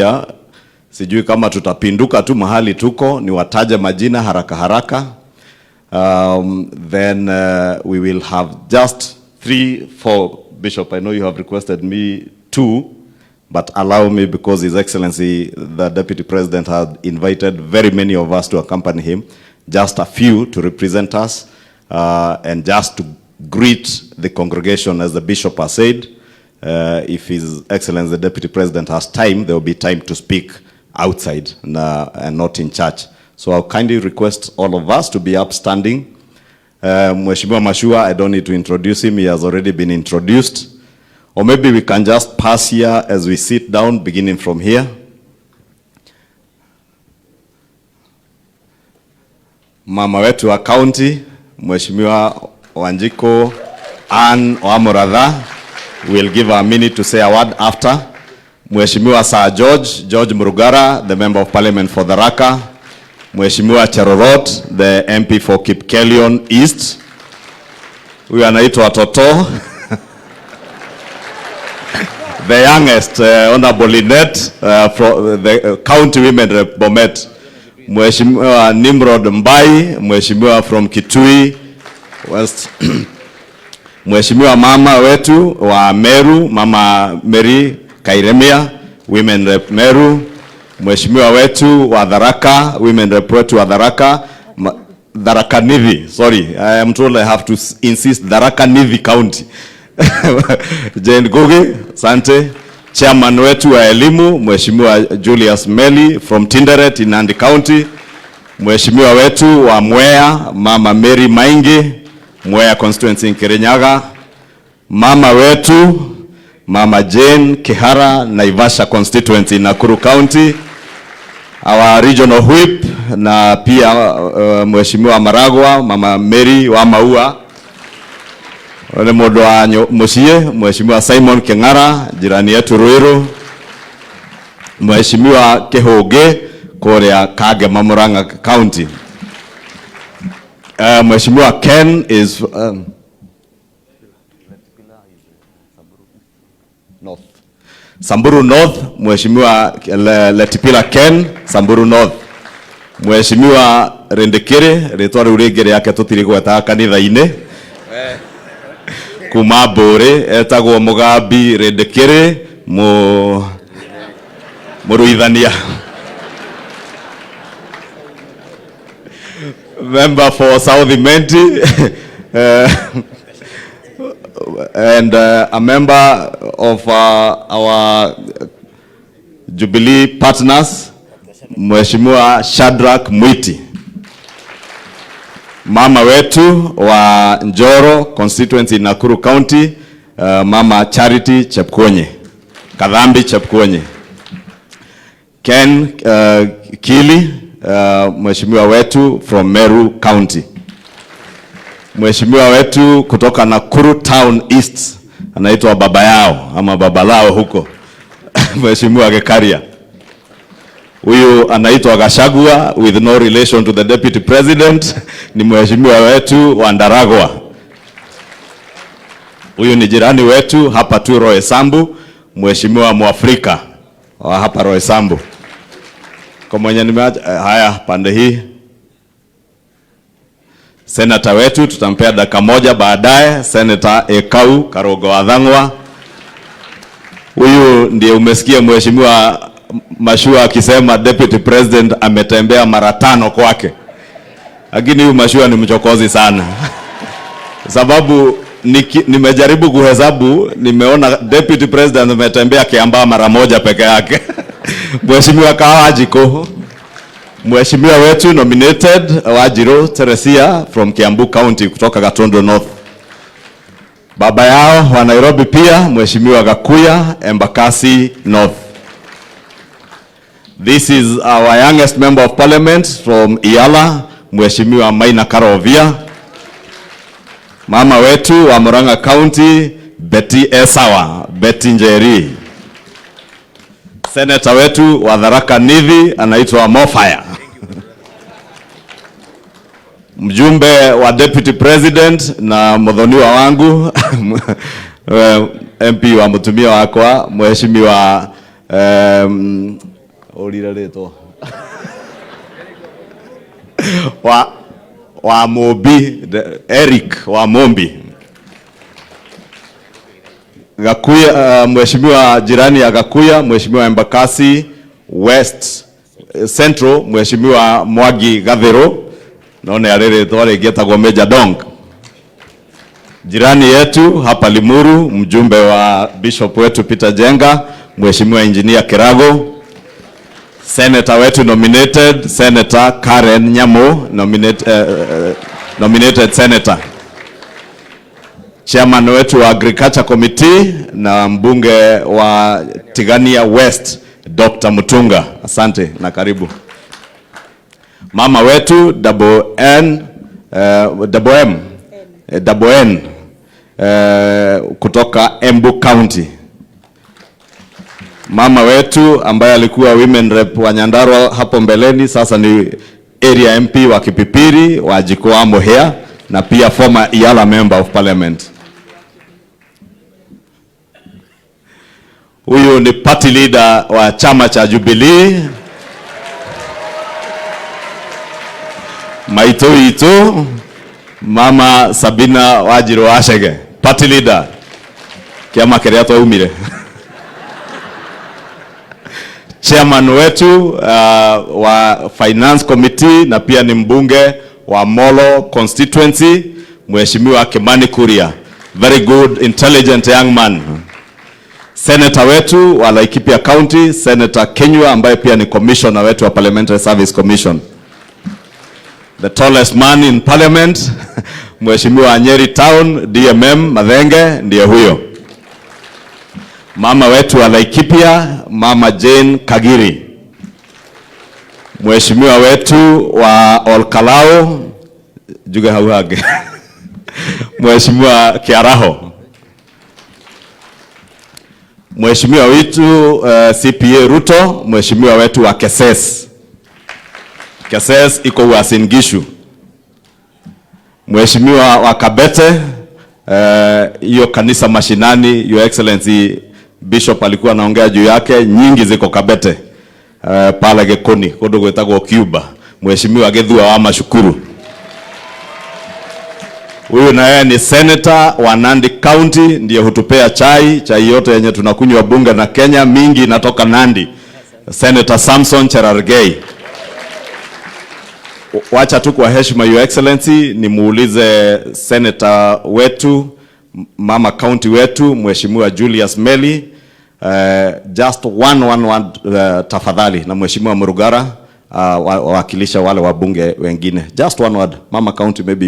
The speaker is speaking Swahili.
here. Sijui kama tutapinduka tu mahali tuko, niwataje majina haraka haraka. Then we will have just three, four. Bishop, I know you have requested me two, but allow me, because His Excellency, the Deputy President, had invited very many of us to accompany him, just a few to represent us, and just to greet the congregation, as the Bishop has said. If His Excellency, the Deputy President, has time, there will be time to speak outside and not in church. So I'll kindly request all of us to be upstanding. Mheshimiwa Mashua, I don't need to introduce him. He has already been introduced. Or maybe we can just pass here as we sit down, beginning from here. Mama wetu wa county, Mheshimiwa Wanjiku Ann Wamuratha, will give a minute to say a word after. Mheshimiwa Sir George, George Murugara, the Member of Parliament for Tharaka. Mheshimiwa Cherorot, the MP for Kipkelion East. Huyu anaitwa Toto. The youngest, Honorable Lynette, from the County Women Rep Bomet. Mheshimiwa Nimrod Mbai, Mheshimiwa from Kitui West. Mheshimiwa mama wetu wa Meru, Mama Mary Kairemia, Women Rep Meru. Mheshimiwa wetu wa Tharaka, Women Rep wetu wa Tharaka, Tharaka Nithi, sorry, I am told I have to insist, Tharaka Nithi County. Jane Ngugi, asante. Chairman wetu wa elimu, Mheshimiwa Julius Meli from Tinderet in Nandi County. Mheshimiwa wetu wa Mwea, Mama Mary Maingi, Mwea constituency in Kirinyaga. Mama wetu, Mama Jane Kihara, Naivasha constituency in Nakuru County. Our regional whip na pia Mheshimiwa Maragwa, Mama Mary wa Maua, ni mundu wa muciĩ, Mheshimiwa Simon King'ara, jirani yetu Ruiru, Mheshimiwa Kihungi kuria Kangema Murang'a County. Mheshimiwa Ken is North. Samburu North, Mheshimiwa Letipila Ken, Samburu North. Mheshimiwa Rindikiri, ritwa riu ringi riake tutirigwetaga kanitha-inĩ, kuma Mbũrĩ, etagwo Mugambi Rindikiri, mũruithania. Member for South Imenti, and a member of our Jubilee partners, Mheshimiwa Shadrack Mwiti. Mama wetu wa Njoro constituency in Nakuru County, Mama Charity Chepkonye, Kadhambi Chepkonye. Ken Kili, Mheshimiwa wetu from Meru County. Mheshimiwa wetu kutoka Nakuru Town East, anaitwa baba yao ama baba lao huko. Mheshimiwa Gekaria. Huyu anaitwa Gachagua with no relation to the deputy president, ni mheshimiwa wetu wa Ndaragwa. Huyu ni jirani wetu hapa tu Roysambu, Mheshimiwa Mwafrika wa hapa Roysambu. Kwa mwenye nimeacha, haya pande hii. Senator wetu tutampea dakika moja baadaye, Senator Ekau Karogo wa Thang'wa. Huyu ndiye umesikia Mheshimiwa Mashua akisema deputy president ametembea mara 5 kwake. Lakini huyu Mashua ni mchokozi sana. Sababu nimejaribu kuhesabu, nimeona deputy president ametembea Kiambaa mara moja peke yake. Mheshimiwa Kawajiko, Mheshimiwa wetu nominated Wanjiru Teresia from Kiambu County kutoka Gatundu North. Baba yao wa Nairobi pia Mheshimiwa Gakuya, Embakasi North. This is our youngest member of parliament from Iala, Mheshimiwa Maina Karovia. Mama wetu wa Murang'a County, Betty Esawa, Betty Njeri. Senator wetu wa Tharaka Nithi anaitwa Mofaya. Mjumbe wa Deputy President na muthoniwa wangu MP wa mutumia wakwa Mheshimiwa Ũrire rĩtwa wa Mumbi, Eric wa Mumbi. Gakuya, Mheshimiwa jirani ya Gakuya, Mheshimiwa Embakasi West Central, Mheshimiwa Mwangi Gathiru, no nĩ arĩ rĩtwa rĩngĩ etagwo Major Dong. Jirani yetu hapa Limuru, mjumbe wa Bishop wetu Peter Jenga, Mheshimiwa Engineer Kirago. Senator wetu nominated, Senator Karen Nyamu, nominated senator. Chairman wetu wa Agriculture Committee na mbunge wa Tigania West, Dr. Mutunga. Asante na karibu. Mama wetu double N, double M, double N, kutoka Embu County. Mama wetu ambaye alikuwa women rep wa Nyandarua hapo mbeleni, sasa ni area MP wa Kipipiri wa Jikoa Muhia na pia former EALA member of parliament. Huyu ni party leader wa chama cha Jubilee, maito itu Mama Sabina Wanjiru Wachege, party leader kiama kiria twaumire. Chairman wetu wa Finance Committee na pia ni mbunge wa Molo constituency, Mheshimiwa Kimani Kuria, very good intelligent young man. Senator wetu wa Laikipia County, Senator Kinyua, ambaye pia ni commissioner wetu wa Parliamentary Service Commission. The tallest man in parliament, Mheshimiwa Nyeri Town DMM Mathenge, ndiye huyo. Mama wetu wa Laikipia, Mama Jane Kagiri. Mheshimiwa wetu wa Olkalou, Juge hauhage. Mheshimiwa Kiaraho. Mheshimiwa wetu CPA Ruto, Mheshimiwa wetu wa Keses. Keses iko Uasin Gishu. Mheshimiwa wa Kabete, hiyo kanisa mashinani, Your Excellency Bishop alikuwa anaongea juu yake, nyingi ziko Kabete. Pale Gekoni kundu gwetagwo Cuba. Mheshimiwa Githua wa Mashukuru. Huyu na yeye ni senator wa Nandi County, ndiye hutupea chai, chai yote yenye tunakunywa bunge na Kenya mingi inatoka Nandi. Senator Samson Cherargei. Wacha tu kwa heshima, Your Excellency, nimuulize senator wetu, mama county wetu, Mheshimiwa Julius Meli, just one tafadhali, na Mheshimiwa Murugara, wawakilisha wale wabunge wengine. Just one word, mama county, maybe you